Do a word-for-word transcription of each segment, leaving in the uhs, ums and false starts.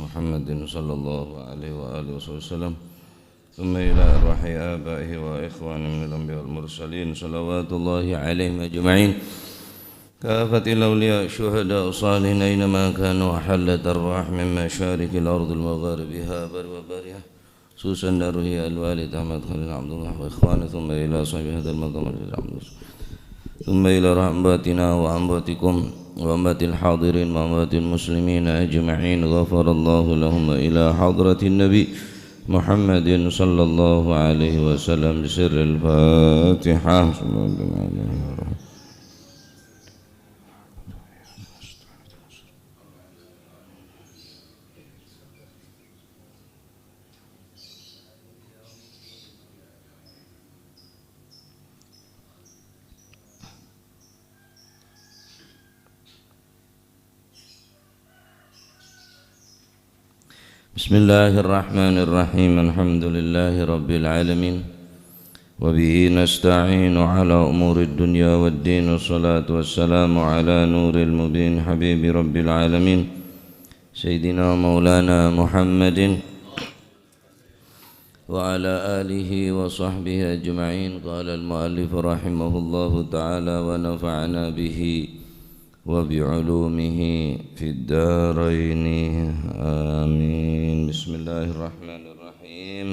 محمد صلى الله عليه وآله وصحبه وسلم، ثم إلى أرواح آبائه وإخوانه من الأنبياء والمرسلين، صلوات الله عليهم أجمعين، كافة الأولياء الشهداء الصالحين أينما كانوا، وحلت أرواح من مشارق الأرض المغاربها بر وبرها، خصوصا روح الوالد أحمد خليل عبد الله وإخوانه، ثم إلى صاحب هذا المقام العزيز عبد الله، ثم إلى رحمتنا وأمواتكم وأموات الحاضرين وأموات المسلمين أجمعين. غفر الله لهم، إلى حضرة النبي محمد صلى الله عليه وسلم، بسر الفاتحة. بسم الله الرحمن الرحيم. بسم الله الرحمن الرحيم. الحمد لله رب العالمين، وبه نستعين على أمور الدنيا والدين، والصلاة والسلام على نور المبين حبيب رب العالمين سيدنا مولانا محمد وعلى آله وصحبه أجمعين. قال المؤلف رحمه الله تعالى ونفعنا به وبعلومه في الدارين، آمين. بسم الله الرحمن الرحيم.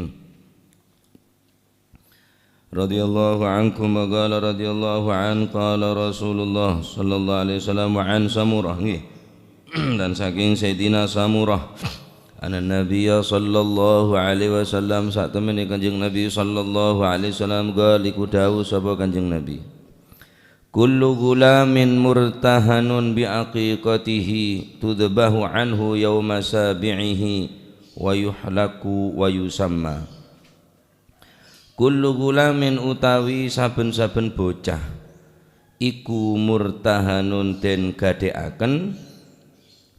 رضي الله عنكم وقال رضي الله عنه قال رسول الله صلى الله عليه وسلم عن سمرة, nggih. Dan saking Sayyidina Samurah, anna Nabiyya sallallahu alaihi wasallam, satemene Kanjeng Nabi sallallahu alaihi wasallam, qala, iku dawuh sapa Kanjeng Nabi, "Kullu ghulamin murtahanun bi aqiqatihi tudbahu anhu yauma sabi'ihi wa yuhlaku wa yusamma." Kullu ghulamin, utawi saben-saben bocah, iku murtahanun den gadhekaken,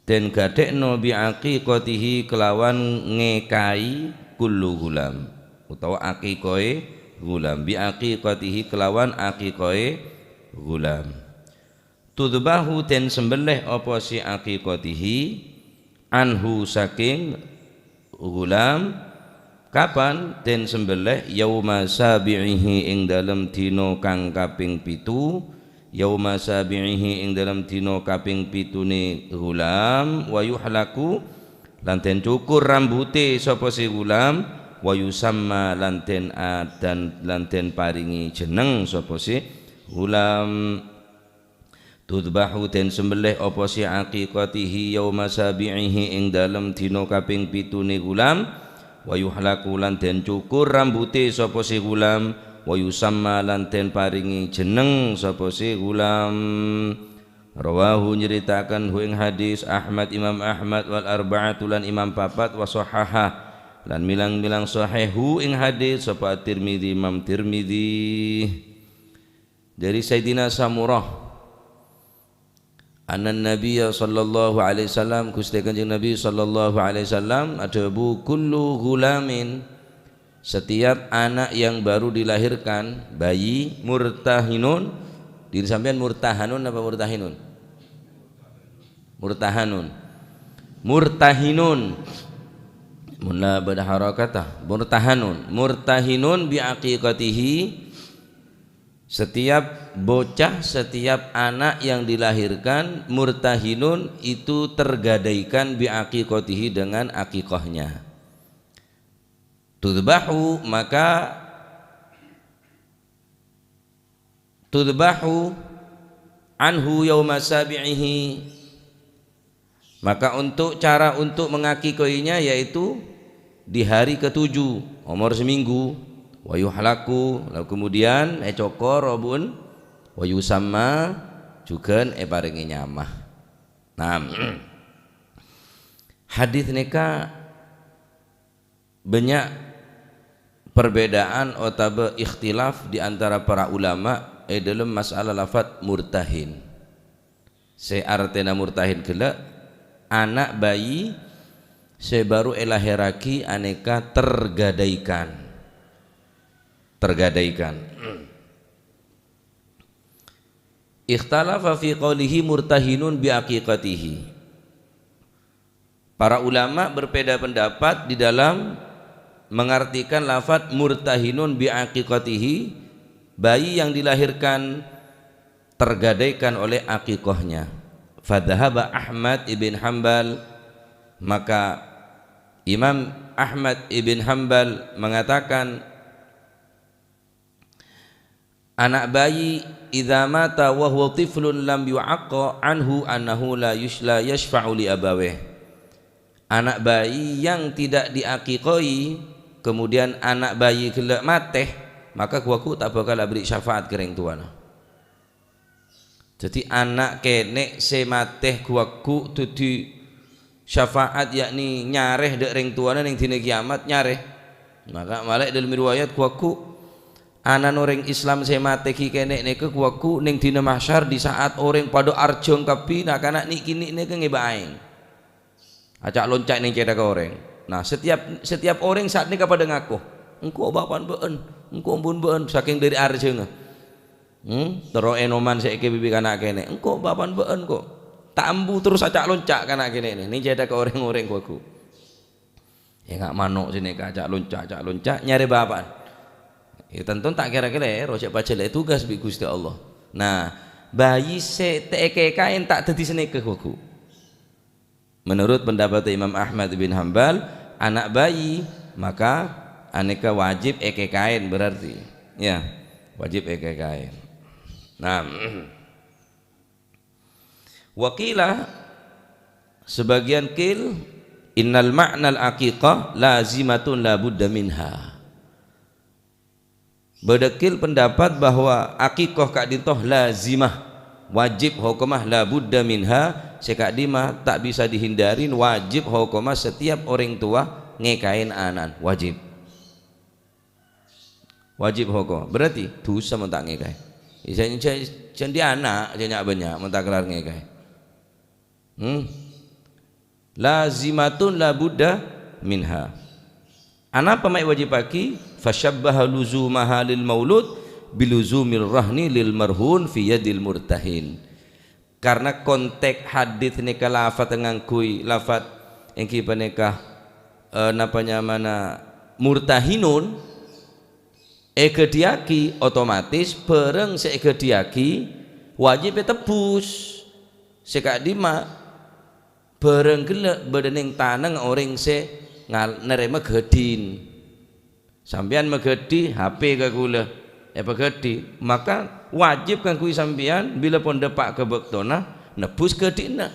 den gadhekno bi aqiqatihi kelawan ngekayi kullu ghulam, utawa aqiqoe ghulam, bi aqiqatihi kelawan aqiqoe ghulam. Tudbahu, den sembelih apa si aqiqatihi, anhu, saking ghulam. Kapan den sembelih? Yauma sabi'ihi, ing dalem dina kang kaping pitu. Yauma sabi'ihi, ing dalem dina kaping pitune ghulam. Wa yuhlaku, lan den cukur rambute sapa si ghulam. Wa yusamma, lan den adan, lan den paringi jeneng sapa si ghulam. Tudbahu, den sembelih apa si aqiqatihi yauma sabi'ihi, ing dalem dina kaping pitune ghulam. Wa yuhlaku, lan den cukur rambute sapa si ghulam. Wa yusamma, lan den paringi jeneng sapa si ghulam. Rawahu, nyeritakan hu ing hadis, Ahmad, Imam Ahmad, wal arba'atu, lan imam papat, wa shahaha, lan milang-milang sahih hu ing hadis sapa At-Tirmidzi, Imam Tirmidzi. Dari Sayyidina Samurah, anna Nabiyya sallallahu alaihi wasallam, Gusti Kanjeng Nabi sallallahu alaihi wasallam adhâbu, "Kullu ghulamin," setiap anak yang baru dilahirkan, bayi, "murtahinun," diri sampeyan murtahanun apa murtahinun? Murtahanun. Murtahinun. Mun la bâdâ harakata, murtahanun. Murtahinun bi aqiqatihi, setiap bocah, setiap anak yang dilahirkan, murtahinun, itu tergadaikan bi aqiqatihi, dengan akikahnya. Tudbahu, maka tudbahu anhu yauma sabi'ihi. Maka untuk cara untuk mengakikoinya yaitu di hari ketujuh, umur seminggu. Wa yuhlaku, lalu kemudian ecokor obun, wa yusamma, jugan eparingi nyama. Nah, hadis neka banyak perbedaan otabâ ikhtilaf di antara para ulama è dâlem masalah lafat murtahin. Sè artèna murtahin ghellâ', ana' bayi sè bhuru èlahèrraghi anèka tergadaikan. Tergadaikan. Ikhtalafa fi qaulihi murtahinun bi aqiqatihi. Para ulama berbeda pendapat di dalam mengartikan lafaz murtahinun bi'aqiqatihi, bayi yang dilahirkan tergadaikan oleh aqiqahnya. Fadzahaba Ahmad ibn Hambal, maka Imam Ahmad ibn Hambal mengatakan, anak bayi, "Idza mata wa huwa tiflun lam yu'aqqa anhu annahu la yush-, la yashfa'u li abawih." Anak bayi yang tidak diaqiqai, kemudian anak bayi ghellâ' matè, maka ghu-, ghu-, ta' bhâkal aberri' syafaat ka rèng towana. Dhâddhi, ana' kènè' sè matè ghu-, ghu-, dhâddhi syafaat, yakni nyarè dâ' rèng towana neng dina kiamat, nyarè. Maka malè dâlem riwayat ghu-, ghu-, ana'na orèng Islam sè matè ghi' kènè' nèka ghu-, ghu-, neng dina mahsyar di saat orèng padâ arjhâng kabbhi, na'-kana' nè'-kènè' nèka ngèbâ aèng. Aca'-lonca' neng cèthagghâ orèng. Nah, setiap, setiap orèng saat nèka padâ ngako, "Engko' bâpa'na bâ'ân, engko' embu'na bâ'ân," sakèng dâri arjhângnga. Hmm, terro ènoman sè èkèbibit ka na' kènè', "Engko' bâpa'na bâ'ân, ko'." Ta' embu terros aca'-lonca' ka na' kènè' nè, neng cèthagghâ orèng-orèng ghu-, ghu-. Enga' mano' sè nèka aca'-lonca', aca'-lonca', nyarè bâpa'na. Ya, tanto ta' kèra kalèro, cè' pajhât la ètugas bi' Ghustè Allah. Nah, bayi sè ta' èkèkaè ta' dhâddhi sanèka ghu-, ghu-. Menurut pendapat Imam Ahmad bin Hambal, anak bayi, maka anèka wajib èkèkaè berarti. Ya, wajib èkèkaè. Nah, wa qila, sebagian qil, "Innal ma'nal aqiqah lazimatun la budda minha." Bâdâ qil pendapat bahwa aqiqah ka'dinto lazimah, wajib hokomma, la budda minha, sè ka'dimma ta' bisa dihindari, wajib hokomma setiap orèng towa ngèkaè ana'na, wajib. Wajib hokomma. Berarti dhusa mon ta' ngèkaè. Jhân, jhân, jhân andi' ana', jhân nya'-bânnya' mon ta' kellar ngèkaè. Hmm? Lazimatun la budda minha. Anapa ma' èwajibaghi? Fasyabbaha luzumaha lil maulud biluzumir rahni lil marhun fi yadil murtahin. Karena konteks hadits nèka lafat ngangghuy lafat èngghi panèka, eh, napa nyamana murtahinun, èghâdhiyaghi, otomatis bhârâng sè èghâdhiyaghi wajib ètebbhus. Sè ka'dimma, bhârâng ghellâ' bâdâ neng tanangnga orèng sè ngal-, narèma ghâdhin. Sampèyan maghâdhi H P ka kaulâ, èpaghâdhi, maka wajib kaangghuy sampèyan bilâ pon dâpa' ka bâktona nebbhus ghâdhinna.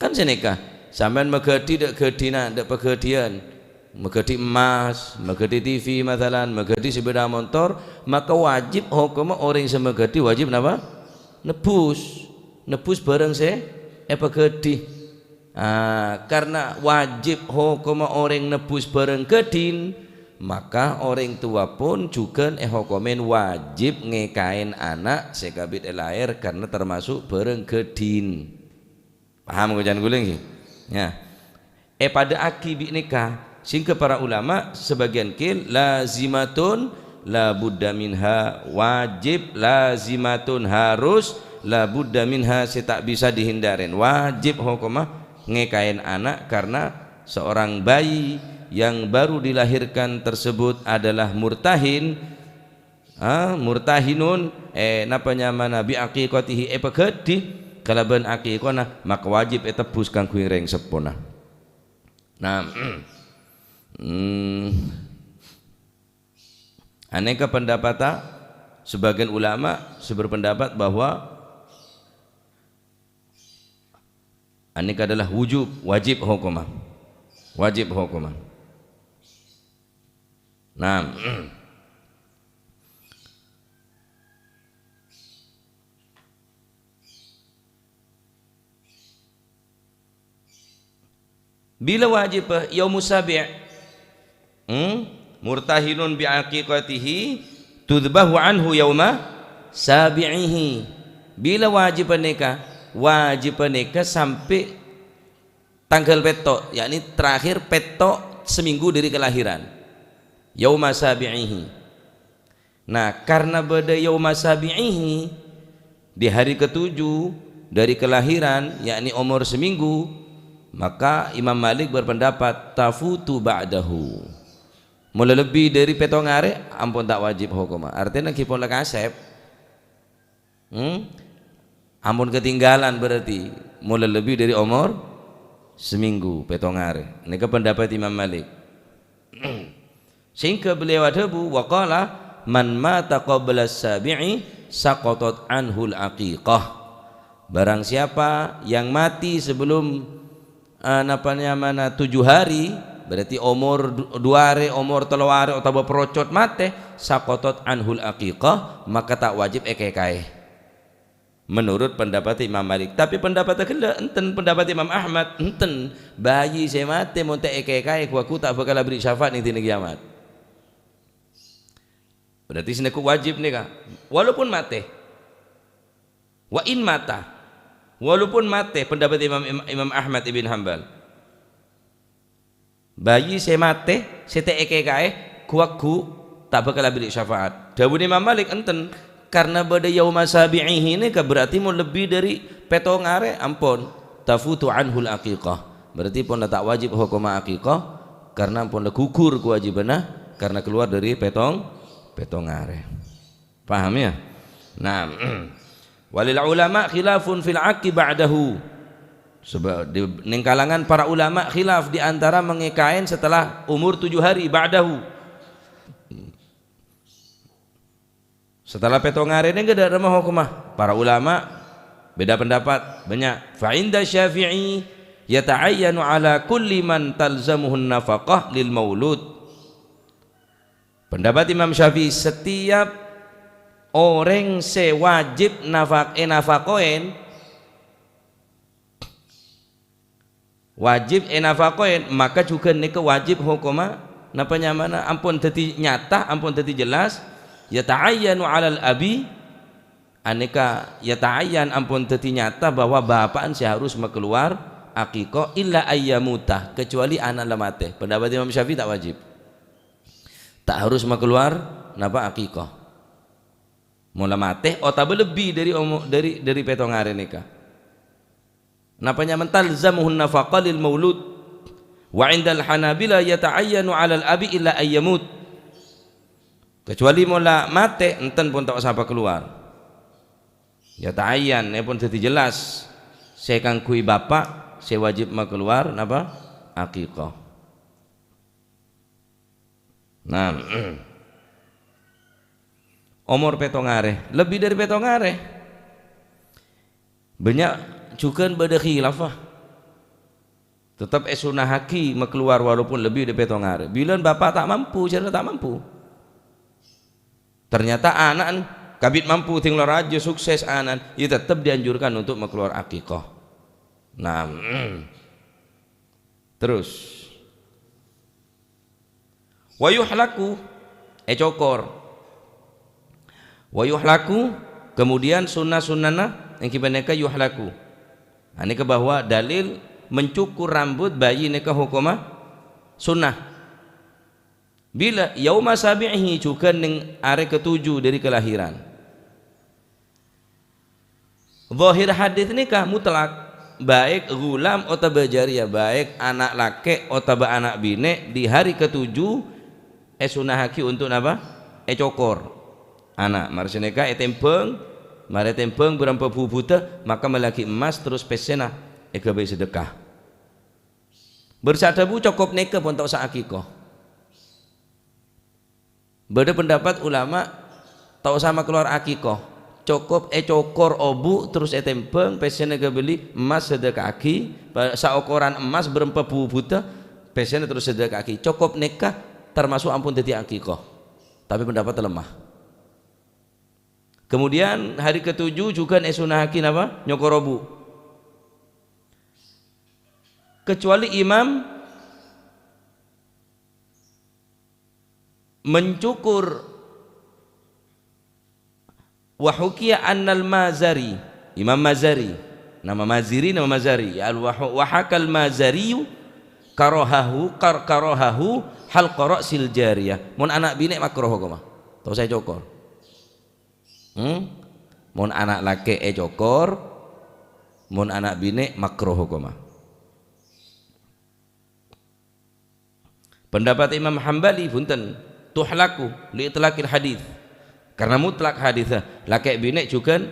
Kan sanèka, sampèyan maghâdhi dâ' ghâdhina, dâ' paghâdhiyân, maghâdhi emmas, maghâdhi T V masalan, maghâdhi sepeda motor, maka wajib hokomma orèng sè maghâdhi wajib napa? Nebbhus. Nebbhus bhârâng sè èpaghâdhi. Ah, karna wajib hokomma orèng nebbhus bhârâng ghâdhin, maka orèng towa pon jhughân èhokomè wajib ngèkaè ana' sè kabit èlaèr karna tamaso' bhârâng ghâdhin. Paham ko can ghulâ, ngghi? Ya. Èpadâ'âghi bi' nèka, sehingga para ulama sebagian qil lazimatun la budda minha, wajib, lazimatun, harus, la budda minha, sè ta' bisa dihindarè. Wajib hokomma ngèkaè ana' karna seorang bayi yang baru dilahirkan tersebut adalah murtahin, Ah, murtahinun, eh, napa nyamana, bi aqiqatihi, èpaghâdhi kalabân aqiqana, maka wajib ètebbhus kaangghuy rèng seppona. Nah, hmm, anèka pendapata, sebagian ulama sè berpendapat bahwa anèka adalah wujub, wajib hokomma. Wajib hokomma. Nah, bilâ wajib, yaumus sabi'. Hmm? Murtahinun bi aqiqatihi tudzbahu anhu yauma sabi'ihi. Bilâ wajib panèka? Wajib panèka sampè' tangghâl pètto', yakni terakhir pètto' seminggu dari kelahiran. Yauma sabi'ihi. Nah, karna bâdâ yauma sabi'ihi, di hari ketujuh dari kelahiran, yakni omor seminggu, Maka Imam Malik berpendapat, "Tafutu ba'dahu." Mola lebbi dhâri pètong arè, ampon ta' wajib hokomma. Artèna ghi' pon la kasèp. Hmm? Ampon ketinggalan berarti. Mola lebbi dhâri omor seminggu, pètong arè. Nèka pendapat Imam Malik. Sehingga beliau adhâbu, "Wa qala, man mata qabla sabi'i saqatat anhul aqiqah." Barang siapa yang mati sebelum, eh, napa nyamana, tujuh hari, berarti omor du-, dua arè, omor tello arè, otabâ procot matè, saqatat anhul aqiqah, maka ta' wajib èkèkaè. Menurut pendapat Imam Malik. Tapè pendapatta ghellâ', enten pendapat Imam Ahmad, enten. Bayi sè matè mon ta' èkèkaè, ghu-, ghu ta' bhâkal aberri' syafaat neng dinna kiamat. Berarti sè nèko wajib nèka, walaupun matè. Wa in mata. Walaupun matè, pendapat Imam, Imam, Imam Ahmad ibn Hambal. Bayi sè matè, sè ta' èkèkaè, ghu-, ghu ta' bhâkal aberri' syafaat. Dhâbuna Imam Malik, enten, karena bâdâ yauma sabi'ihi nèka berarti mon lebbi dhâri pètong arè, ampon, tafutu anhul aqiqah. Berarti pon la ta' wajib hokomma aqiqah, karena pon la ghugur kawâjibhânna, karena keluar dhâri pètong, pètong arè. Paham, ya? Nah, walil ulama khilafun fil aqqi ba'dahu. Sebab di, neng kalangan para ulama khilaf di antara mengèkaè setelah umur tujuh hari ba'dahu. Setelah pètong arè nèka dâ' remma hokomma. Para ulama beda pendapat, banyak. Fa inda Syafi'i yata'ayyanu ala kulli man talzamuhun nafaqah lil maulud. Pendapat Imam Syafi'i, setiap orèng sè wajib nafak-, ènafakoèn, wajib ènafakoèn, maka jhughân nèka wajib hokomma, napa nyamana, ampon dhâddhi nyata, ampon dhâddhi jelas, yata'ayyanu 'alal abi, anèka yata'ayyan, ampon dhâddhi nyata bahwa bapa'na sè harus makalowar akèko illa ayyamuta, kecuali ana' la matè. Pendapat Imam Syafi'i ta' wajib. Ta' harus makalowar napa akèko. Mola matè otabâ lebbi dhâri omo-, dhâri, dhâri pètong arè nèka. Napa nyamana talzamuhun nafaqah lil maulud. Wa 'indal Hanabila yata'ayyanu 'alal abi illa ayyamut. Kecuali mola matè, enten pon ta' osa pakalowar. Yata'ayyan, èpon dhâddhi jelas. Sè kaangghuy bapa', sè wajib makalowar, napa? Akèko. Nah, omor pètong arè, lebbi dhâri pètong arè. Bânnya' jhughân bâdâ khilaf, ah. Tetep èsunnahaghi makalowar walaupun lebbi dhâri pètong arè. Bilân bapa' ta' mampu, jârèya ta' mampu. Ternyata ana'na kabit mampu, dhing la rajâ, sukses ana'na, ya tetep dianjurkan untuk makalowar akèko. Nah, terus. Wa yuhlaku, ècokor. Wa yuhlaku, kemudian sunnah-sunnahna èngghi panèka yuhlaku. Nah, nèka bahwa dalil mencukur rambut bayi nèka hokomma sunnah. Bilâ? Yauma sabi'ihi, jhughân neng arè katuju dhâri kalahiran. Zahir hadis nèka mutlak, baik ghulam otabâ jariyah, baik ana' lakè' otabâ ana' binè', di hari katuju èsunnahaghi untuk napa? Ècokor. Ana', marè sanèka ètèmbhâng, marè ètèmbhâng bârâmpa bubudhâ, maka mellèaghi emmas terros pèssèna èghâbây sedekah. Bâdâ sè adhâbu cokop nèka pon ta' osa akèko. Bâdâ pendapat ulama ta' osa makalowar akèko. Cokop ècokor obu' terros ètèmbhâng, pèssèna èghâbây emmas sedekahaghi, pa-, saokoran emmas bârâmpa bubudhâ, pèssèna terros sedekahaghi. Cokop nèka termasuk ampon dhâddhi akèko. Tapè pendapatta lemah. Kemudian hari ketujuh jhughân èsunnahaghi napa? Nyokor obu'. Kecuali imam mencukur. Wa hukiya annal Mazari, Imam Mazari, nama Maziri, nama Mazari, ya, al-, wa hu-, wa hakal Mazariyu karahahu, kar-, karahahu halqa ra'sil jariyah. Mon ana' binè' makruh hokomma. Ta' osa ècokor. Hmm? Mon ana' lakè' ècokor, mon ana' binè' makruh hokomma. Pendapat Imam Hambali, bhunten, tuhlaqu li itlaqil hadits. Karena mutlak haditsnya, lakè' binè' jhughân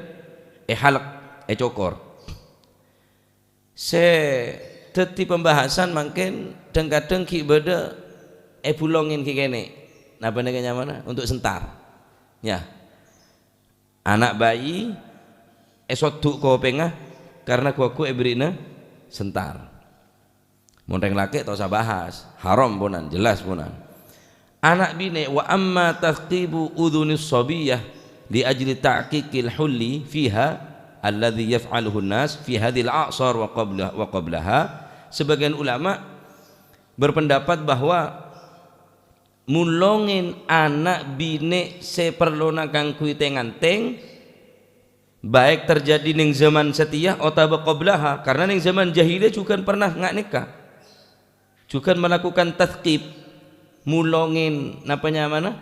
èhalak, ècokor. Sè dhâddhi pembahasan mangkèn dhâng-kadhâng ghi' bâdâ èbulongè ghi' kènè'. Napa nèka nyamana? Untuk sentar. Ya. Ana' bayi èsoddu' kopèngnga karena ghu-lagghu èbèrri'na sentar. Mon rèng lakè' ta' osa bahas, haram ponan, jelas ponan. Ana' binè', wa amma tathqibu udhunis shabiyyah li ajli ta'qiqil hulli fiha alladhi yaf'aluhun nas fi hadhil a'sar wa qabla-, wa qablaha. Sebagian ulama berpendapat bahwa mulongè ana' binè' sè parlona kaangghuy tèng-antèng, baik terjadi nèng zaman satèya otabâ qablaha, karena nèng zaman jahiliyah jhughân pernah nga-, nèka. Jhughân melakukan tathqib, mulongè napa nyamana?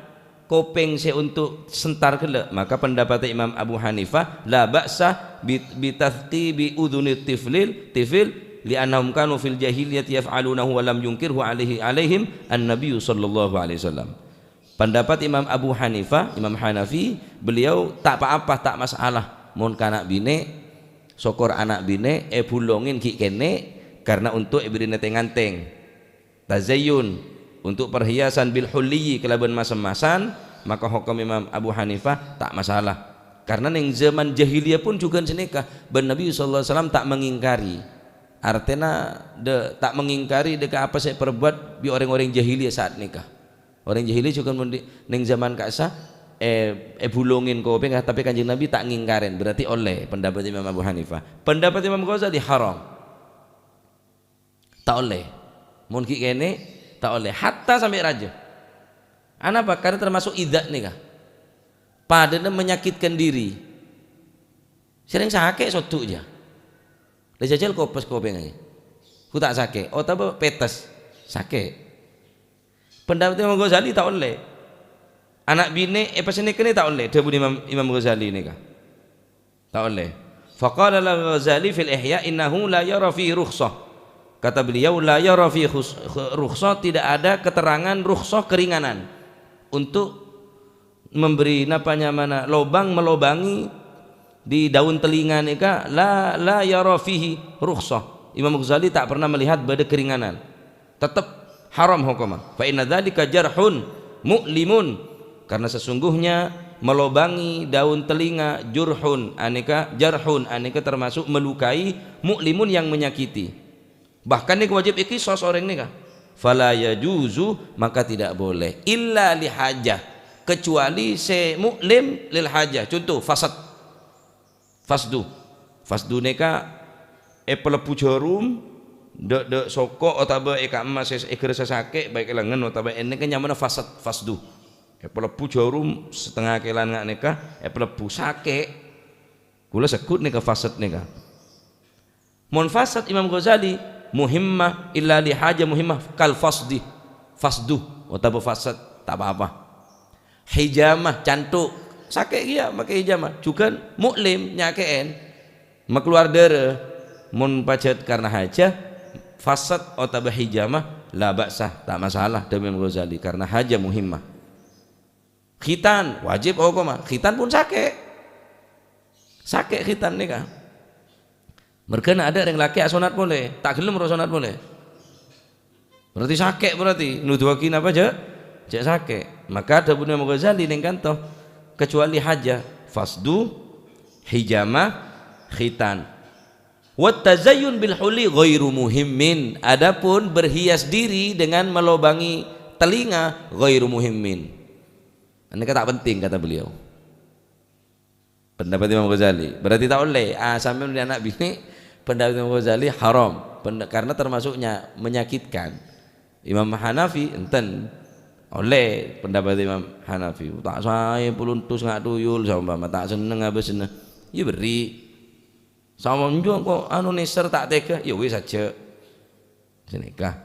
Kopèng sè untuk sentar ghellâ'. Maka pendapat Imam Abu Hanifah, la ba'sa bi-, bi tathqibi udhunit tiflil, tifil, li'annahum kanu fil jahiliyati yaf'alunahu wa lam yungkirhu alaihi, alaihim an-nabiyyu sallallahu alaihi wasallam. Pendapat Imam Abu Hanifah, Imam Hanafi, beliau ta' pa-apa, ta' masalah. Mon ka ana' binè', sokor ana' binè' èbulongè ghi' kènè' karena untuk èbèrri'na tèng-antèng. Tazayyun, untuk perhiasan bil hulliyi kalabân mas-emmasan, maka hokom Imam Abu Hanifah ta' masalah. Karena nèng zaman jahiliyah pun jhughân sanèka, bân Nabi sallallahu alaihi wasallam ta' mengingkari. Artèna, dâ-, ta' mengingkari dâ' ka apa sè èparbuat bi' orèng-orèng jahiliyah saat nèka. Orèng jahiliyah jhughân mon di-, nèng zaman ka'issa', è-, èbulongè kopèng, tapè Kanjeng Nabi ta' ngingkarè. Berarti ollè pendapat Imam Abu Hanifah. Pendapat Imam Ghazali haram. Ta' ollè. Mon ghi' kènè', ta' ollè. Hatta sampè' rajâ. Anapa? Karena termasuk idza nèka. Padâna menyakitkan diri. Sèrèng sakè' soddu' jâ. La jhâjhâl kopes kopèngnga. Ghu ta' sakè'. Otabâ pètes. Sakè'. Pendapat Imam Ghazali ta' ollè. Ana' binè' èpasanèkana ta' ollè, dhâbuna Imam, Imam Ghazali nèka. Ta' ollè. Faqala Al-Ghazali fil Ihya, "Innahu la yara fihi rukhsah." Kata beliau, "La yara fihi khus-, kh-, rukhsah," tidak ada keterangan rukhsah, keringanan. Untuk memberi, napa nyamana, lobang, melobangi di daun telinga nèka, la, la yara fihi rukhsah. Imam Ghazali tak pernah melihat bâdâ keringanan. Tetep haram hokomma. "Fa inna dzalika jarhun mu'limun." Karena sesungguhnya melobangi daun telinga jurhun, anèka jarhun, anèka termasuk melukai, mu'limun, yang menyakiti. Bahkan nèka wajib èkisos orèng nèka. "Fala yajuzu," maka tidak boleh. "Illa li hajah." Kecuali sè mu'lim lil hajah. Contoh, fasad. Fasdu. Fasdu nèka èpalebbu jhârum, dâ'-, dâ' soko otabâ è ka'emma sè èghârâsa sakè', baik è lengen otabâ è nèka nyamana fasad, fasdu. Èpalebbu jhârum satengnga kèlan nga' nèka, èpalebbu sakè'. Kaulâ segghut nèka fasad nèka. Mon fasad Imam Ghazali, muhimmah, illa li hajah muhimmah, kal fasdi. Fasdu, otabâ fasad, ta' pa-apa. Hijamah, canthuk. Sakè' kèya makè hijamah. Jhughân mu'lim, nyakè'è. Makalowar dârâ. Mon pajhât karna hajah, fasad otabâ hijamah, la ba'sa, ta' masalah, dhâbuna Imam Ghazali, karna hajah muhimmah. Khitan, wajib hokomma. Khitan pun sakè'. Sakè' khitan nèka. Merghâna adâ' rèng lakè' asonat polè, ta' ghellem ro sonat polè. Berarti sakè' berarti. Nuduwaghi napa, jâ'? Jâ' sakè'. Maka dhâbuna Imam Ghazali nèng kanto, kecuali hajah, fasdu, hijamah, khitan. "Wat tazayyun bil huli ghairu muhimmin." Adapun berhias diri dengan melobangi telinga, ghairu muhimmin. Ini kan tak penting, kata beliau. Pendapat Imam Ghazali. Berarti ta' ollè. Ah, sampèyan punya anak bini, pendapat Imam Ghazali haram. Penda-, karena termasuknya menyakitkan. Imam Hanafi, enten. Ollè pendapat Imam Hanafi. Ta' saè puluntus nga' tuyul, saumpama ta' senneng abâsna. Ya berri'. Saonjo kok anu nèser ta' tega, ya wis aja. Sanèka.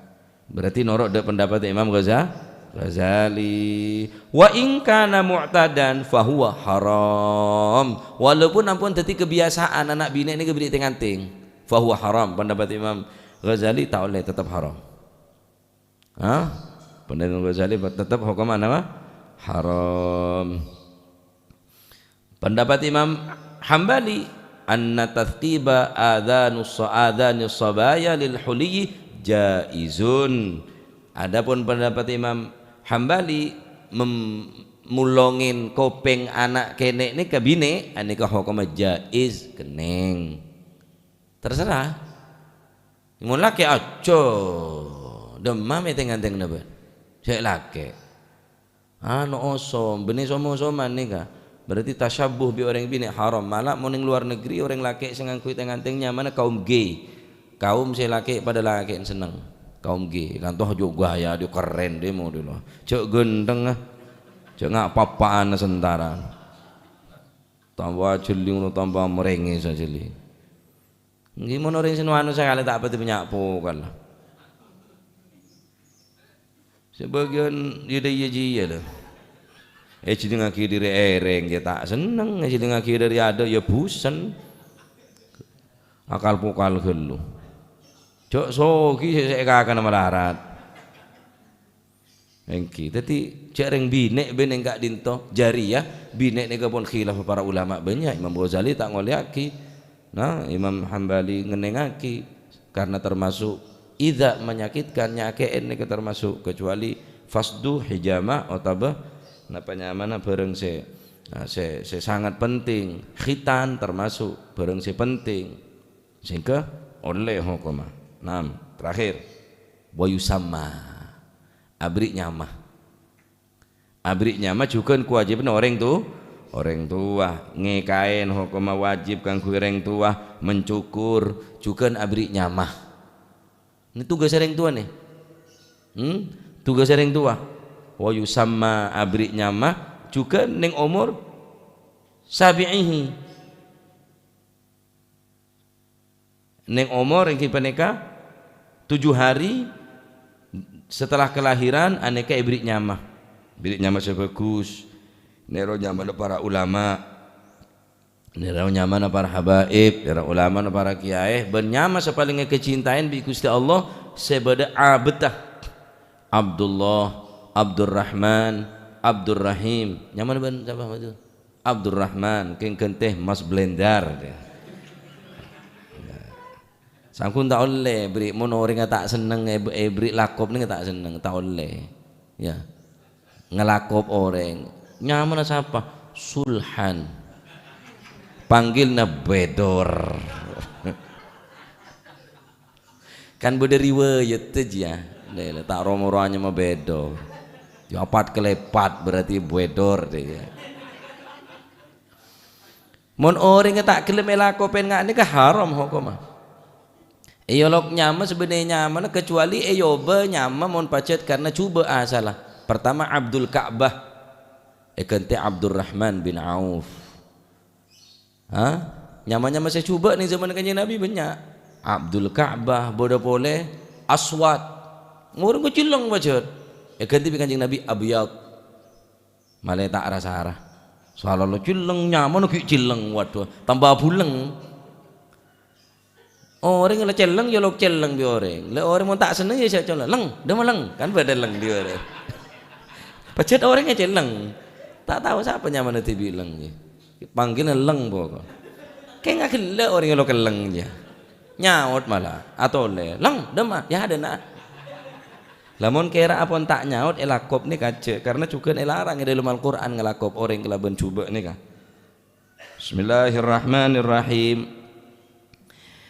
Berarti noro' dâ' pendapat Imam Ghaza-, Ghazali. "Wa in kana mu'tadan fahuwa haram." Walaupun ampon dhâddhi kebiasaan ana' binè' nèka bâri' tèng-antèng, fahuwa haram. Pendapat Imam Ghazali ta' ollè, tetep haram. Hah? Pendapat Imam Ghazali tetep hokomma napa? Haram. Pendapat Imam Hambali, "Anna tathqiba adhanus, adhanis sabaya lil huliyyi jaizun." Adapun pendapat Imam Hambali, mem-, mulongin kopeng ana' kene' neka bine', aneka hokomma jaiz, kenneng. Terserah. Mon lake' aja. Demma me teng-anteng napa? Cè' lake'. Ano osom, bânnè som-osoman nèka. Berarti tasyabbuh bi' orèng binè' haram. Mala mon neng luar negeri orèng lakè' sè ngangghuy teng-anteng nyamana kaum gay. Kaum sè lakè' padâ lakè' senneng. Kaum gay. Lanto jhâ' gaya dhi keren dhi model. Jhâ' ghântheng, ah. Jhâ' nga'-papa'an sentara. Tamba jhelling, tamba merengè sajhelling. Ngghi mon orèng sè no-ano sakalè ta' patè nya'-pokan la. Sabâgiyân yâ dâ' iyâ jiyâ la. Èjhellingngaghi dhâri èrèng yâ ta' senneng, èjhellingngaghi dhâri adâ' yâ busen. Akal-pokal ghâllu. Jhâ' soghi sè, sè èkakana malarat. Èngghi. Dhâddhi, jhâ' rèng binè' bân èngghâ' dinto, jârèya, binè' nèka pon khilaf para ulama bânnya'. Imam Ghazali ta' ngolèyaghi. Nah, Imam Hambali ngennengngaghi. Karena termasuk idza menyakitkan, nyakè'è nèka termasuk, kecuali fasdu, hijamah, otabâ napa nyamana bhârâng sè, nah, sè, sè sangat penting. Khitan termasuk bhârâng sè penting. Sehingga ollè hokomma. Enam, terakhir. Wa yusamma. Aberri' nyama. Aberri' nyama jhughân kawâjibhânna orèng tu-, orèng towa. Ngèkaè hokomma wâjib kaangghuy orèng towa, mencukur, jhughân aberri' nyama. Nè tugas orèng towa nè. Hmm? Tugas orèng towa. Wa yusamma, aberri' nyama jhughân neng omor sabi'ihi. Neng omor èngghi panèka tujuh hari setelah kelahiran, anèka èberri' nyama. Èberri' nyama sè bhâghus. Nèro nyamana para ulama. Nèro nyamana para habaib, nèro ulamana para kiyaè. Bân nyama sè palèng èkacintaèn bi' Ghustè Allah sè bâdâ abâddhâ. Abdullah, Abdurrahman, Abdurrahim. Nyamana bân sapa, Mas? Abdurrahman, kèng ghântè Mas Blender. Sangghun ta' ollè, bri', mon orèngnga ta' senneng, èb-, èberri' lakop nèng ta' senneng, ta' ollè. Ya. Ngalakop orèng. Nyamana sapa? Sulhan. Panggilna Bedor. Kan bâdâ riwayat jiyâ. Lè, lè, ta' ro-moro anyama Bedor. Yâ, apat kalèpat berarti Bedor deh, yâ. Mon orèngnga ta' ghellem èlakopèn nga' nèka haram hokomma. Èyolok nyama sabânnè nyamana, kecuali èyobâ nyama mon pajhât karna jhubâ' asalla. Pertama Abdul Ka'bah, èghântè Abdurrahman bin Auf. Ha? Nyama-nyama sè jhubâ' neng zaman Kanjeng Nabi bânnya'. Abdul Ka'bah, bâdâ polè Aswad. Orèng celleng pajhât. Èghântè bi' Kanjeng Nabi Abyad. Malè ta' ra-sara. Soalnya lo celleng, nyamana ghi' celleng. Waduh, tambâ buleng. Orèng la celleng, yâ lo celleng bi' orèng. La orèng mon ta' senneng, yâ sè celleng. Leng, dâmma leng. Kan bâdâ leng bi' orèng. Pajhât orèngnga celleng. Ta' tao sapa nyamana dhibi' leng, yâ. Panggilna leng pokok. Kèng ghellâ' orèng lo kelleng, yâ. Nyaot mala. Atolè. Leng, dâmma. Yâ, adâna. Lamon kèra apon ta' nyaot èlakop nèka jhâ', karna jhughân èlarang è dâlem Al-Qur'an ngalakop orèng kalabân jhubâ' nèka. Bismillahirrahmanirrahim.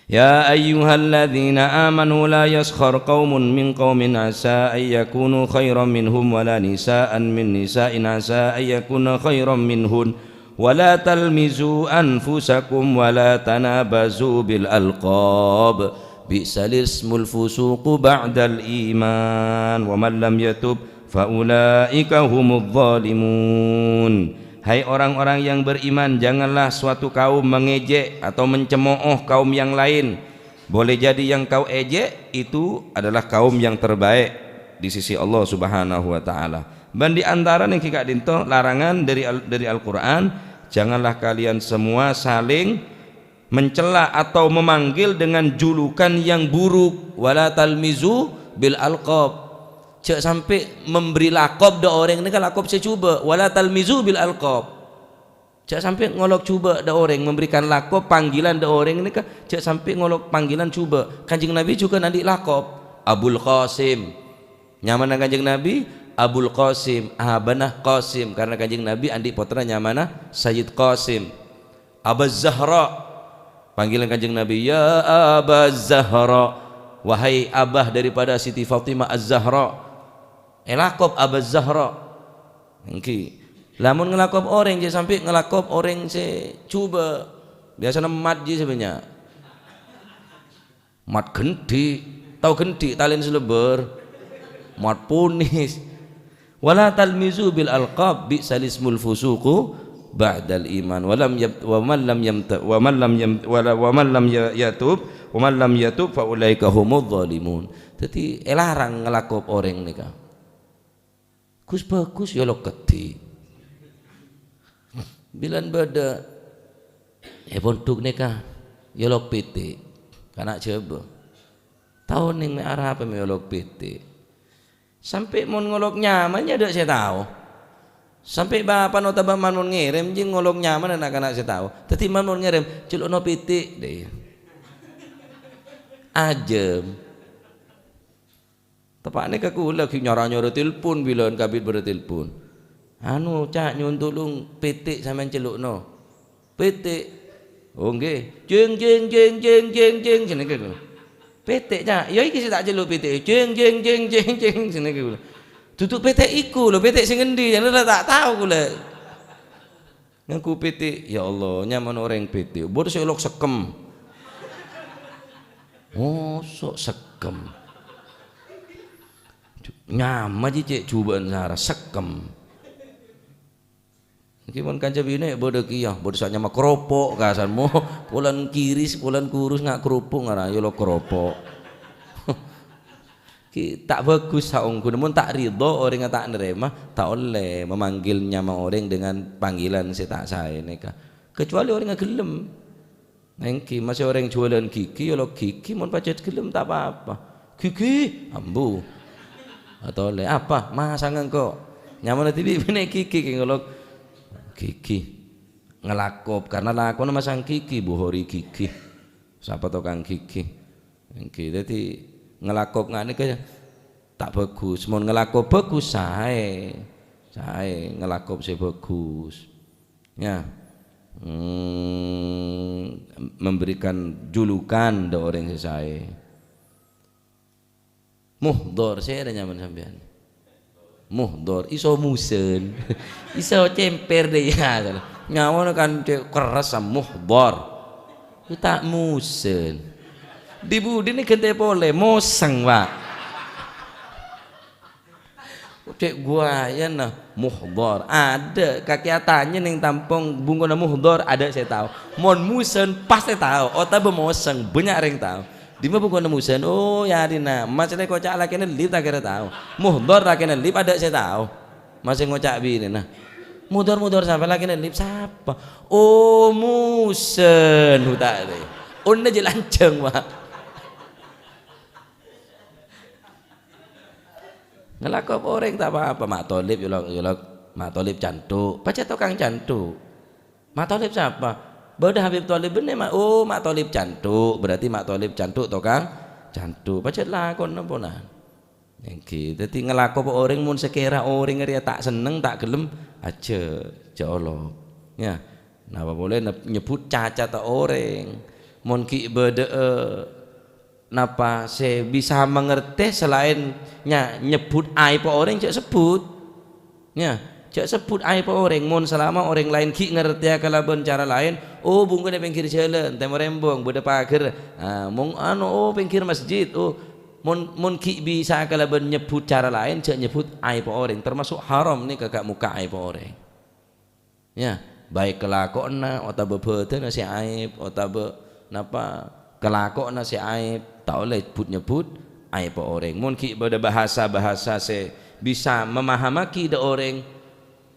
Ya ayyuhalladzina amanu la yaskhar qaumun min qaumin asa an yakunu khairan minhum wa la nisa'an min nisa'in asa an yakunna khairan minhun. Wa la talmizu anfusakum wa la tanabazu bil alqab. Bi'sal ismul fusuqu ba'dal iman. Wa man lam yatub fa ulaika humudz dzalimun. Hai orang-orang yang beriman, janganlah suatu kaum mengejek atau mencemooh kaum yang lain. Boleh jadi yang kau ejek itu adalah kaum yang terbaik di sisi Allah Subhanahu wa Ta'ala. Bân di antara nèng ka'dinto larangan dari Al-, dari Al-Qur'an, janganlah kalian semua saling mencela atau memanggil dengan julukan yang buruk. Wala talmizu bil alqab. Jhâ' sampè' memberi lakob dâ' orèng nèka lakob sè jhubâ', "Wala talmizu bil alqab." Jhâ' sampè' ngolok jhubâ' dâ' orèng, memberikan lakob, panggilan dâ' orèng nèka, jhâ' sampè' ngolok panggilan jhubâ'. Kanjeng Nabi jhughân andi' lakob, Abul Qasim. Nyamana Kanjeng Nabi Abul Qasim, abana Qasim, karena Kanjeng Nabi andi' pottra nyamana Sayyid Qasim. Abaz Zahra. Panggilan Kanjeng Nabi, "Ya Abaz Zahra." Wahai abah daripada Siti Fatimah Az-Zahra. Èlakob Abaz Zahra. Èngghi. Lamon ngalakob orèng, jhâ' sampè' ngalakob orèng sè jhubâ'. Biyasana mat jiyâ sè bânnya'. Mat gendhi'. Tao gendhi', talèn sè lebbâr. Mat ponis. "Wala talmizu bil alqab, bi'sal ismul fusuqu ba'dal iman. Wa lam yab-, wa man lam yamta-, wa man lam yam-, wa la-, wa man lam ya-, yatub, wa man lam yatub fa ulaika humudz zalimun." Dhâddhi, èlarang ngalakob orèng nèka. Gus Bagus yâ lok kedhi'. Bilân bâdâ è pondhuk nèka yâ lok pètè'. Kana' Jhâbâ. Tao nèng mè' arapa mè' yâ lok pètè'. Sampè' mon ngolok nyamana dâ' sè tao. Sampè' bapa'na otabâ man mon ngèrèm jiyâ ngolok nyamana na'-kana' sè tao. Dhâddhi man mon ngèrèm, "Cellu'na pètè'," dhâ iyâ. Ajâm. Teppa'na ka kaulâ ghi' nyara-nyara telpon bilân kabit bâdâ telpon. "Anu, Ca', nyo'on tolong pètè' sampèyan cellu'na." "Pètè'?" "Oh, ngghi." "Jeng, jeng, jeng, jeng, jeng, jeng," jenenge kaulâ. "Pètè', Ca'?" "Iyâ, iki sè ta' cellu' pètè'." "Jeng, jeng, jeng, jeng, jeng," jenenge kaulâ. "Dudu pètè' iku lho, pètè' sè ngendi?" Jârèya ta' tao kaulâ. Nganggo pètè', ya Allah, nyamana orèng pètè'. Bâdâ sè olok sekkem. Mosok sekkem. Nyama jiyâ cè' jhubâ'ân sara, sekkem. Èngghi mon kanca binè' bâdâ kèya, bâdâ sè nyama keropok, kasan mo, polana kiris, polana kurus, nga' keropok, ngara yâ lo keropok. Ghi' ta' bhâghus saongghuna, mon ta' ridho orèngnga ta' narèma, ta' ollè mamanggil nyama orèng dengan panggilan sè ta' saè nèka. Kecuali orèngnga ghellem. Èngghi, masè orèng juwâlân ghighi, yâ lo ghighi, mon pajhât ghellem ta' pa-apa. "Ghighi!" Ambu. Atau lè, "Apa? Masang engko'." Nyamana dhibi' binè' ghighi, kè ngolok. Ghighi. Ngalakob, karena lakona masang ghighi, buhori ghighi. Sapa tokang ghighi? Èngghi, dhâddhi ngalakob nga' nèka ta' bhâghus. Mon ngalakob bhâghus, saè. Saè ngalakob sè bhâghus. Ya. Hmm, memberikan julukan dâ' orèng sè saè. Muhdhar, sèra nyamana sampèyan? Muhdhar, iso musen. Iso cèmpèr dâ' iyâ. Nyamana kan cè' kerres, muhdhar. Itu ta' musen. Di budina ghântè polè, mosèng, Pak. Cè' guwâjâna, muhdhar. Adâ', kakè atanya neng tampong bungkona muhdhar, adâ' sè tao. Mon musen, pastè tao. Otabâ mosèng, bânnya' rèng tao. Dimma bungkona musen? Oh, yâ arèna. Masalah koca' lakèna lip ta' kèra tao. Muhdhar lakèna lip, adâ' sè tao. Masè ngoca' binèna. Muhdhar-muhdhar sapa lakèna lip? Sapa? Oh, musen, uta' rè. Onna jhâ' lanjhâng, Pak. Ngalakob orèng ta' pa-apa, ma' tolib yolok, yolok, ma' tolib canthu', pajhât tokang canthu'. Ma' tolib sapa? Bâdâ Habib Thalib bânnè, ma', oh, ma' tolib canthu', berarti ma' tolib canthu' tokang canthu', pajhât lakona ponan. Èngghi, dhâddhi ngalakob orèng mon sakèra orèng rèya ta' senneng, ta' ghellem, ajhâ', jhâ' olok. Ya, napa polè nep-, nyebbhut cacata orèng. Mon ghi' bâdâ'â napa sè bisa mangartè salaèn nya-, nyebbhut aèbbhâ orèng, jhâ' sebbhut. Nya, jhâ' sebbhut aèbbhâ orèng. Mon salama orèng laèn ghi' ngartèya kalabân cara laèn, "Oh, bungkona pèngghir jhâlân, tèmo rembong, bâdâ paghâr." Ah, mon ano, "Oh, pèngghir masjid." Oh, mon, mon ghi' bisa kalabân nyebbhut cara laèn, jhâ' nyebbhut aèbbhâ orèng, termasuk haram nèka ka' mokka' aèbbhâ orèng. Ya, baik kalakowanna otabâ bhâdhânna sè aèb, otabâ napa, kalakowanna sè aèb, ta' ollè but-nyebbhut aèbbhâ orèng. Mon ghi' bâdâ bahasa-bahasa sè bisa mamahamaghi dâ' orèng,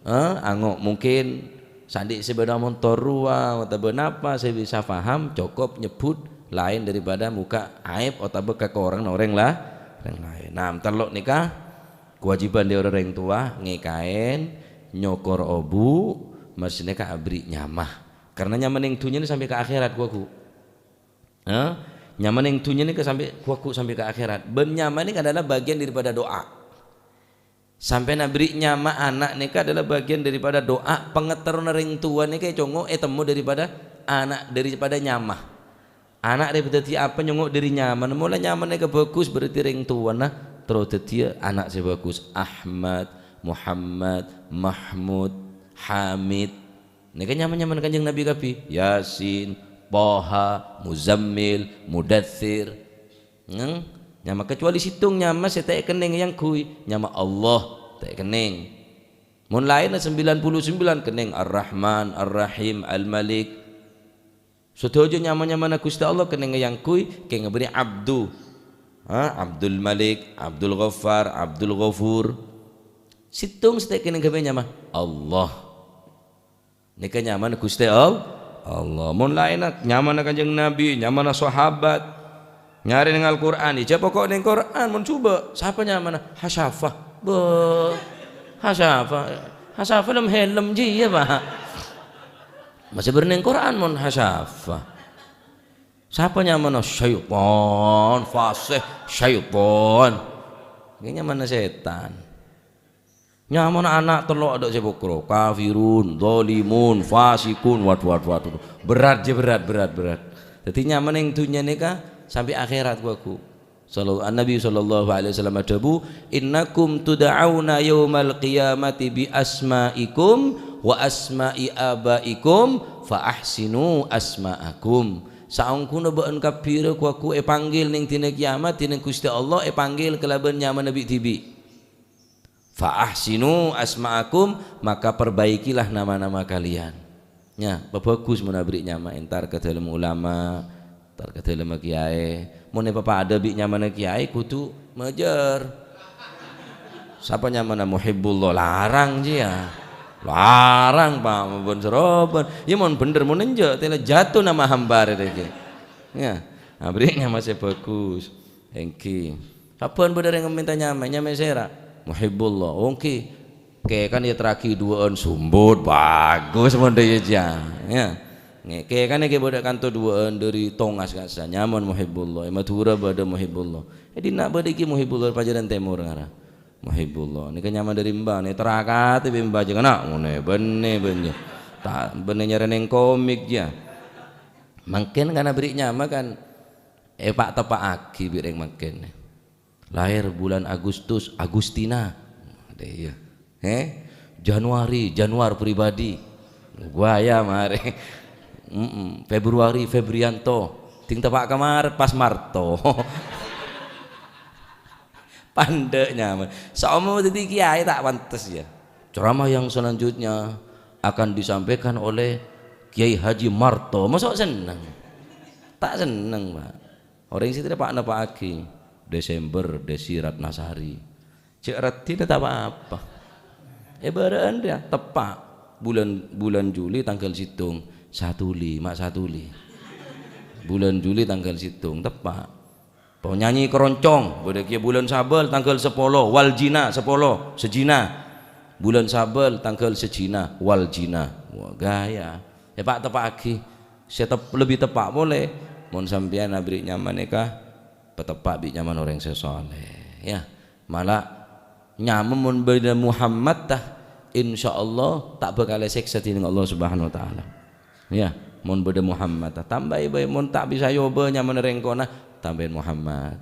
eh, ango', mungkin sè andi' sè bâdâ montor rowa otabâ napa sè bisa paham, cokop nyebbhut laèn daripada mokka' aèb otabâ kakorangan orèng la-, orèng laèn. Nah, tello' nèka. Kewajiban dhâri orèng towa ngèkaè, nyokor obu', maksudnya ka aberri' nyama. Karena nyama neng dhunnya ini sampai ke akhirat, ghu-ghu. Hah? Nyama neng dhunnya ini ke sampai, ghu-ghu sampai ke akhirat. Bân nyama ini adalah bagian daripada doa. Sampèyan aberri' nyama ana' nèka adalah bagian daripada doa pangaterrona rèng towa nèka ècongo' ètemmo daripada ana', daripada nyama. Ana' rè dhâddhi apa nyongo' dhâri nyamana. Molaè nyamana kè bhâghus, berarti rèng towana terro dhâddhiyâ ana' sè bhâghus. Ahmad, Muhammad, Mahmud, Hamid. Nèka nyama-nyamana Kanjeng Nabi kabbhi. Yasin, Toha, Muzammil, Mudatsir. Neng, nyama kecuali sèttong nyama sè ta' èkennèng èyangghuy, nyama Allah ta' èkennèng. Mon laènna sembilan puluh sembilan kennèng, Ar-Rahman, Ar-Rahim, Al-Malik. Sadhâjâ nyama-nyamana Ghustè Allah kennèng èyangghuy, kèng aberri' Abdu. Ha, Abdul Malik, Abdul Ghaffar, Abdul Ghafur. Sèttong sè ta' èkennèng kabbhi nyama Allah. Nèka nyamana Ghustè All-, Allah. Mon laènna nyamana Kanjeng Nabi, nyamana sahabat. Nyarè neng Al-Qur'an, iyâ pokok neng Qur'an, mon coba, sapa nyamana? Hasyafa. Bâh. Hasyafa. Hasyafa lem-helem jiyâ, Pak. Masih bâdâ neng Qur'an mon Hasyafa. Sapa nyamana? Syaitan, fasih, syaitan. Ini nyamana setan. Nyamana ana' tello' adâ' sè pokro, kafirun, zalimun, fasikun, waduh, waduh, waduh. Berat jiyâ, berat, berat, berat. Dhâddhi nyama neng dhunnya nèka sampè' akhèrat, ghu-ghu. Shallallahu, An-Nabi shallallahu alaihi wasallam adhâbu, "Innakum tud'auna yaumal qiyamati bi asma'ikum wa asma'i abaikum fa ahsinu asma'akum." Saongghuna bâ'ân kabbhi rè ghu-ghu èpanggil neng dina kiyamat, dina Ghustè Allah èpanggil kalabân nyamana bi'-dhibi'. "Fa ahsinu asma'akum," maka perbaikilah nama-nama kalian. Nya, pabhâghus mon aberri' nyama, entar ka dâlem ulama, entar ka dâlem kiyaè. Mon èpapadâ bi' nyamana kiyaè, kodhu majâr. Sapa nyamana Muhibbullah? Larang jiyâ. Larang, Pak, mon sè robân. Iyâ, mon bhendher, mon enjâ', tèla jatuh nama hamba rè, rè, ghi. Nya, aberri' nyama sè bhâghus. Èngghi. Sabbhân bâdâ orèng mènta nyama, nyama sèra? Muhibbullah. Èngghi. Kè kan èterraghi duwâ'ân Sumbut, bhâghus mon dâ' iyâ, jiyâ. Nya. Ngghi, kè kan èngghi bâdâ kanto duwâ'ân dâri Tongas ka'issa', nyamana Muhibbullah. È Madhurâ bâdâ Muhibbullah. È dinna' bâdâ èngghi Muhibbullah Pajaran Tèmor ngara. Muhibbullah. Nèka nyama dâri mbah, nè terrakatè bi' mbah jâ' kana', ngonè bânnè bânnya. Ta' bânnè nyarè neng komik, jiyâ. Mangkèn kan aberri' nyama kan èpa'-teppa'aghi bi' rèng mangkèn. Lahir bulan Agustus, Agustina. Ada iya. He? Januari, Januar pribadi. Gua ya mare. Mm-mm. Februari, Febrianto. Ting tepa' kemaret pas Marto. Pandeknya. Saomo dadi kiai tak pantes ya. Ceramah yang selanjutnya akan disampaikan oleh Kiai Haji Marto. Mosok seneng? Tak seneng, Pak. Orèng sè teppa'-neppa'aghi, Desember, Desi Ratnasari. Cè' raddhina ta' pa-apa. Èbârâ'ân rèya, teppa'. Bulân, bulân Juli tangghâl sèttong, Satuli, ma' Satuli. Bulân Juli tangghâl sèttong, teppa'. Penyanyi keroncong, bâdâ kèya bulân Sabâl tangghâl sapolo, Waljina, sapolo, Sejina. Bulân Sabâl tangghâl Sejina, Waljina. Wah, gaya. Èpa'-teppa'aghi. Sè tep-, lebbi teppa' polè, mon sampèyan aberri' nyama nèka pateppa' bi' nyamana orèng sè soleh, ya. Mala nyama mon bâdâ Muhammad, ta, insyaallah ta' bhâkal èsèksa dhinèng Allah Subhanahu wa Ta'ala. Ya, mon bâdâ Muhammad, ta, tambâi bhâi, mon ta' bisa èobâ nyamana rèng kona, tambâi Muhammad.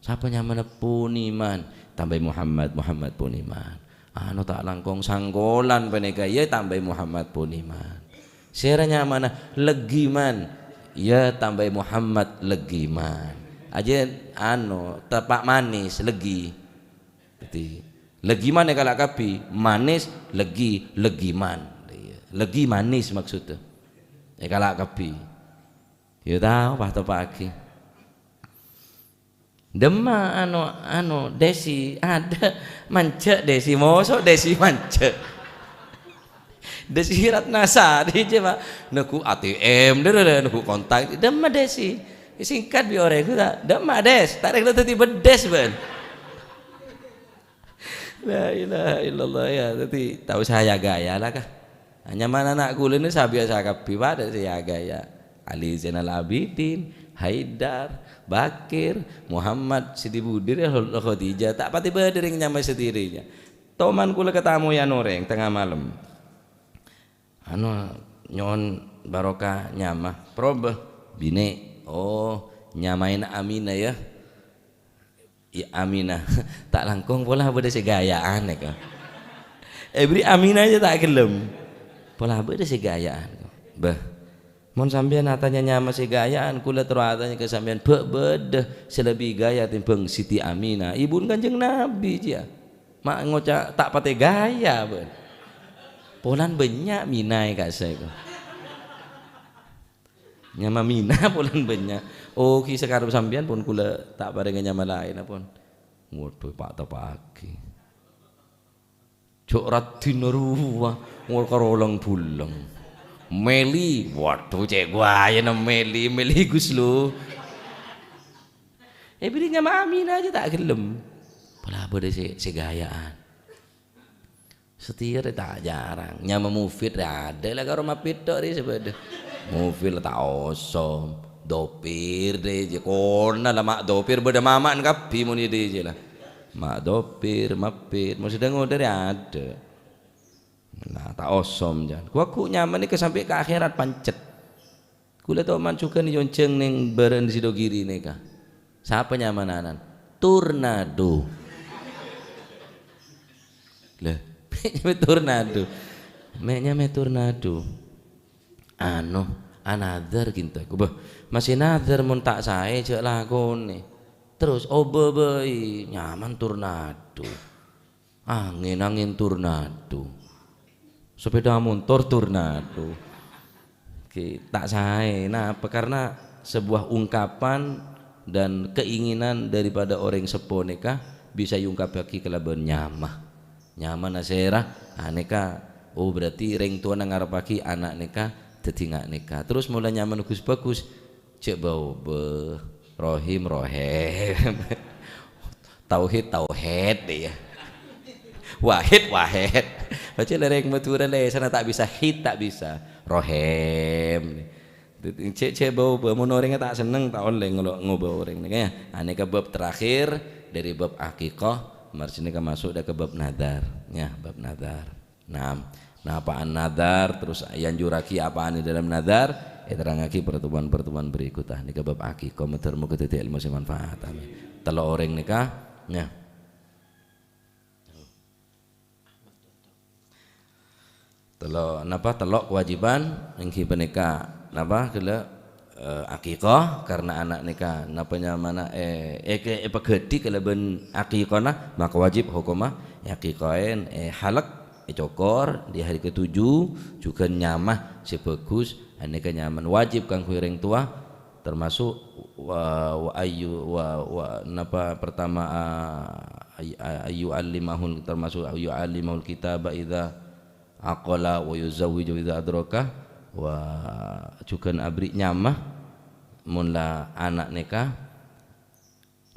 Sapa nyamana Poniman? Tambâi Muhammad, Muhammad Poniman. Ano ta' langkong sangkolan panèka, ya tambâi Muhammad Poniman. Sèra nyamana Leggiman, ya tambâi Muhammad Leggiman. Ajâ ano, teppa' manis, leggi. Dadi, Leggiman èkala' kabbhi, manis, leggi, Leggiman. Iya, leggi manis maksudnya. Èkala' kabbhi. Ya tao, pa-, teppa'aghi. Dâmma ano, ano, Desi, ada, manjâ' Desi, mosok Desi manjâ'. Desi Ratnasari jiyâ, Pak. Neggu' A T M, dâ-, dâ-, dâ-, neggu' kontak. Dâmma Desi. Singkat bi' orèng, ta, dâmma Des. Ta' rèng dâddhi bâdâs, bân. La ilaha illallah, ya. Dhâddhi, ta' osa ya-gaya la, Ka. Nyamana ana' kaulâ nè sabiyasa kabbhi, padâ sè ya-gaya. Ali Zainal Abidin, Haidar, Bakir, Muhammad, Siti Budi, Khadijah. Ta' patè bâdâ rèng nyama sè dhâddhiyâ. Toman kaulâ katamoyan orèng tengnga malem. Anu, nyo'on barokah nyama. Proba, binè'. Oh, nyamaèn Aminah, ya. Ya, Aminah. Ta' langkong pola bâdâ sè ghâjâ'ân, èko. Èbri Aminah jâ ta' ghellem. Pola bâdâ sè ghâjâ'ân. Bâh. Mon sampèyan atanya nyama sè ghâjâ'ân, kaulâ terro atanya ka sampèyan, bâ' bâdâ sè lebbi ghâjâ tèmbhâng Siti Aminah, ibuna Kanjeng Nabi, jiyâ. Ma' ngoca' ta' patè ghâjâ, bân. Polana bânnya' minaè ka'issa' èko. Nyama Mina polana bânnya'. Oh, ghi' sakarep sampèyan pon kaulâ ta' parèngè nyama laènna pon. Waduh, pa'-tepa'aghi. Jhâ' raddhinna rowa, ngol karo lèng-bulèng. Meli, waduh, cè' guwâjâna Meli, Meli Guslo. Èbri nyama Aminah jâ ta' ghellem. Pola bâdâ sè, sè ghâjâ'ân. Satèya rè ta' jhârâng. Nyama Mufid rè adâ' la karo Mapit tok rè sè bâdâ. Mufid la ta' osom. Dopir rè jâ kona la Ma' Dopir bâdâ mama'na kabbhi mon è dâjâ la. Ma' Dopir, Mapit, mon sè dâ-ngodâ rè adâ'. Nah, ta' osom, jân. Ghu-lagghu nyama nèka sampè' ka akhèrat pancet. Kaulâ toman jhughân èyonjhâng neng bârâ'na Sidogiri nèka. Sapa nyamana anan? Tornado. Lah, nyama Tornado. Mè' nyama Tornado. Anu, anadhâr ghânta. Bâh, masè nadhâr mon ta' saè jhâ' lakonè. Terros obâ bhâi, nyamana Tornado. Angèn-angèn Tornado. Sepeda motor Tornado. Oke, ta' saè. Napa? Karena sebuah ungkapan dan keinginan daripada orèng seppo nèka bisa èungkabbhâghi kalabân nyama. Nyamana sèra, ah, nèka, oh, berarti rèng towana ngarebbhâghi ana' nèka dhâddhi nga' nèka. Terros mola nyamana ghus-bhâghus, cè' bâ-obâ. Rohim, Rohem. Tauhid, Tauhed, ya. Wahid, Wahed. Baca lereng Madura lèsanna ta' bisa, hid ta' bisa. Rohem. Cè', cè' bâ-obâ, mon orèngnga ta' senneng, ta' ollè ngolo-, ngobâ orèng nèka, ya. Anèka bab terakhir dari bab akikah, marjina ka maso' dâ' ka bab nadhâr. Ya, bab nadhâr. Nah, napa'an nadhâr, terros èanjurraghi apa'an è dâlem nadhâr, èterrangngaghi pertemuan-pertemuan berikutnya. Nèka bab akikah, moghâ-moghâ dhâddhi èlmo sè manfaat. Amin. Tello' orèng nèka, ya. Tello', napa, tello' kewajiban, èngghi panèka, napa, ghellâ', eh, akikah, karena ana' nèka, napa nyamana, eh, èke-, èpaghâdhi kalabân akikahna, maka wajib hokomma èakikahin, èhalek, ècokor di hari ketujuh, jhughân nyama sè bhâghus, anèka nyamana wajib kaangghuy rèng towa, termasuk wa, wa ayyu, wa, wa, napa, pertama, a, ay-, a, ayyu allimahul, termasuk ayyu allimahul kitaba idza aqala wa yuzawwiju idza adraka, wa jhughân aberri' nyama mon la ana' nèka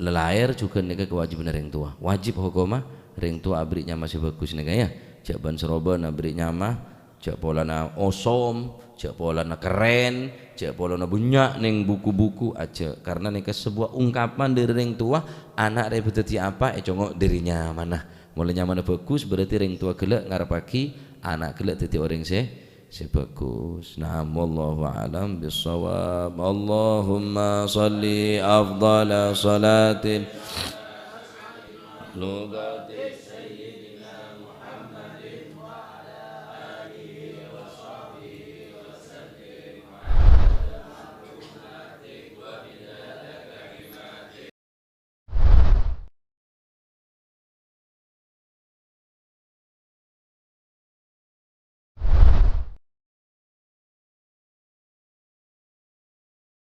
la laèr, jhughân nèka kewajibanna rèng towa. Wajib hokomma rèng towa aberri' nyama sè bhâghus nèka, ya. Jhâ' bân-sarobân aberri' nyama, jhâ' polana osom, jhâ' polana kerrèn, jhâ' polana bânnya' neng buku-buku, ajhâ'. Karena nèka sebuah ungkapan dâri rèng towa, ana' rèya bhâdhâddhi apa, ècongo' dâri nyamana. Molaè nyamana bhâghus, berarti rèng towa ghellâ' ngarebbhâghi ana' ghellâ' dhâddhi orèng sè, sè bhâghus. Naam, wallahu a'lam bissawab. Allahumma shalli afdhala shalatin.